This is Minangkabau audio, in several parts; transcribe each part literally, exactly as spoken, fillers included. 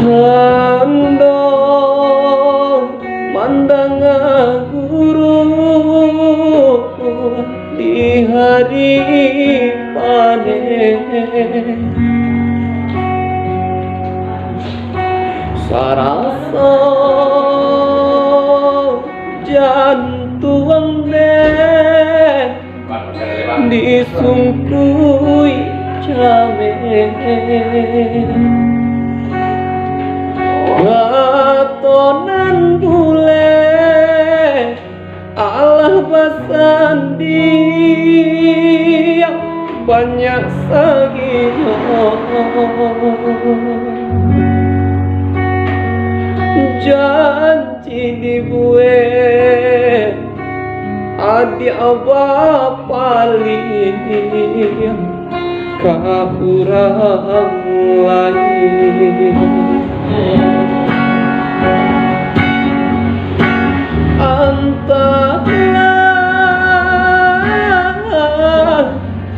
Cando mandanga guru di hari paneh, saraso jantuang den disungkui cameh. Kato nan buleh alah basandiang banyak saginyo. Jan Cin dibuek adiak bapaliang ka urang lain. Antahlah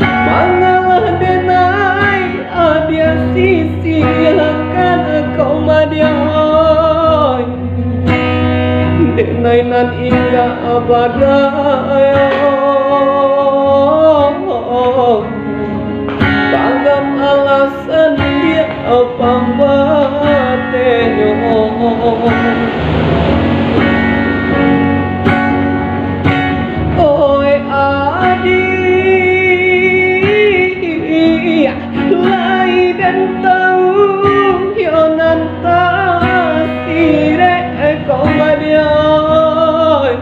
mangalah denai adiak sisiakan kau madiai. Denai nan indak badai. Bagam alasan diak pambatenyo. Oi adiak, lai den tau, yo nan tasirek ko madiai.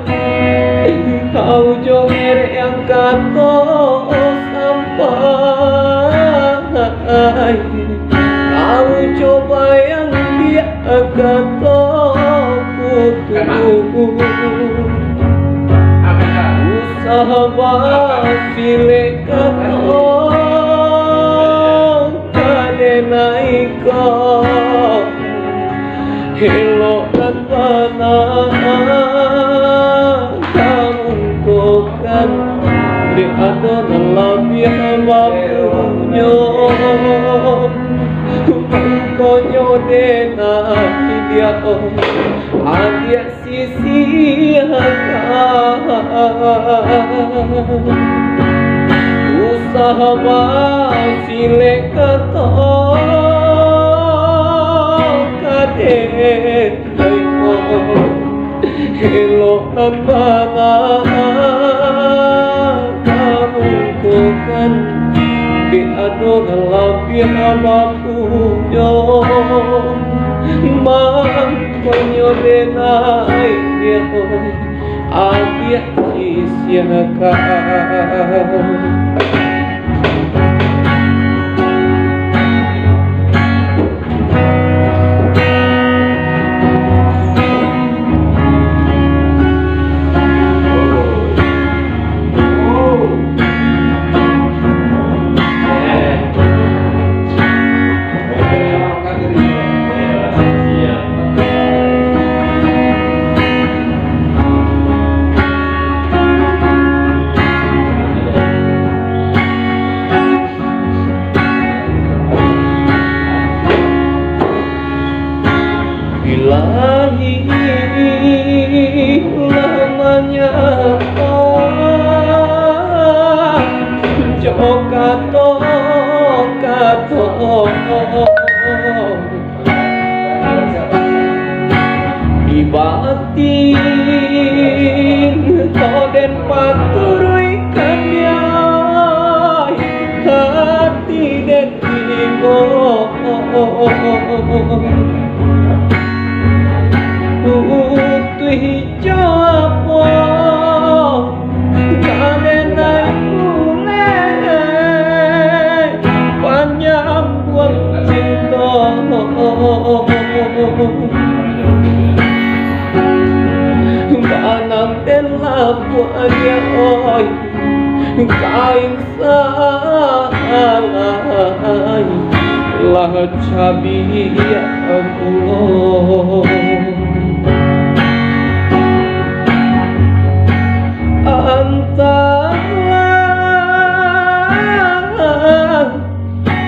Kau jo erek yang kato sampai. Kau jo bayang diak kato putuih. Usah basilek kato ka denai ko. Elok nan bana kamungkokan, dek ado nan labiah bapunyo. Mangkonyo denai diak, adiak sisiakan. Usah basilek kato ka den. Elok nan bana kamungkokan, dek ado nan labiah bapunyo. Mangkonyo denai diak, adiak sisiakan. Ilahi lah manyapa jo kato-kato. Di batin ko den paturuikan, yai, hati den tibo. Putuih jo apo? Ka denai pulai panyambuang cinto. Banang den lapuak, oi, kain salai. Lah cabiak pulo. Antahlah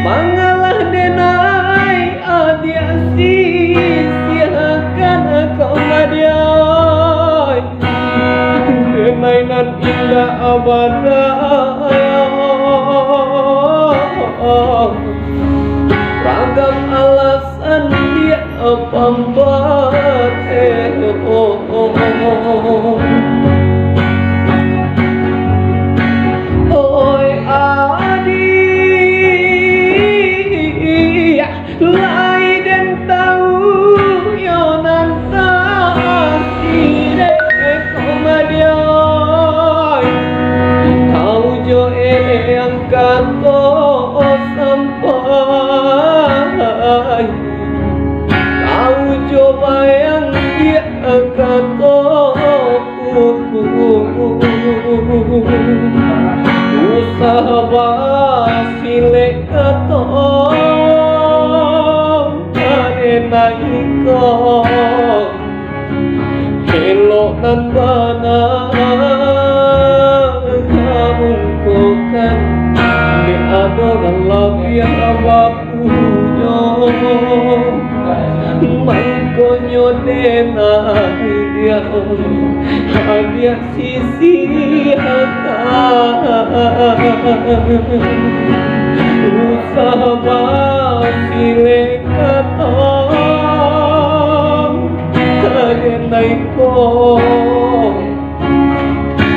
mangalah denai adiak sisiakan kamadiai. Denai nan indak abadai, ragam alasan diak pambateh. Oi adiak, lai den tau yo nan tasi dek kamadiai. Tau jo eyang kato sampai, tau jo bayang diak kato. Usah basilek kato, denai ko. Elok nan bana ka ungkokan, dek ado nan labiah bab punyo. Mangkonyo denai diak, adiak sisiakan. Usah basilek kato, denai ko.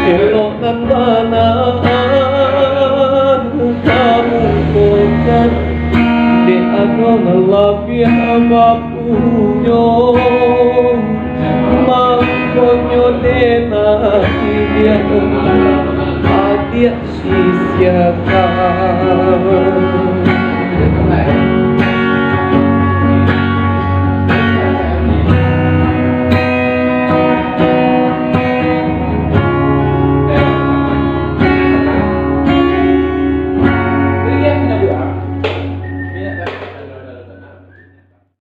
Elok nan bana ka ungkokan, dek ado nan labiah bab punyo. Mangkonyo denai diak, adiak sisiakan.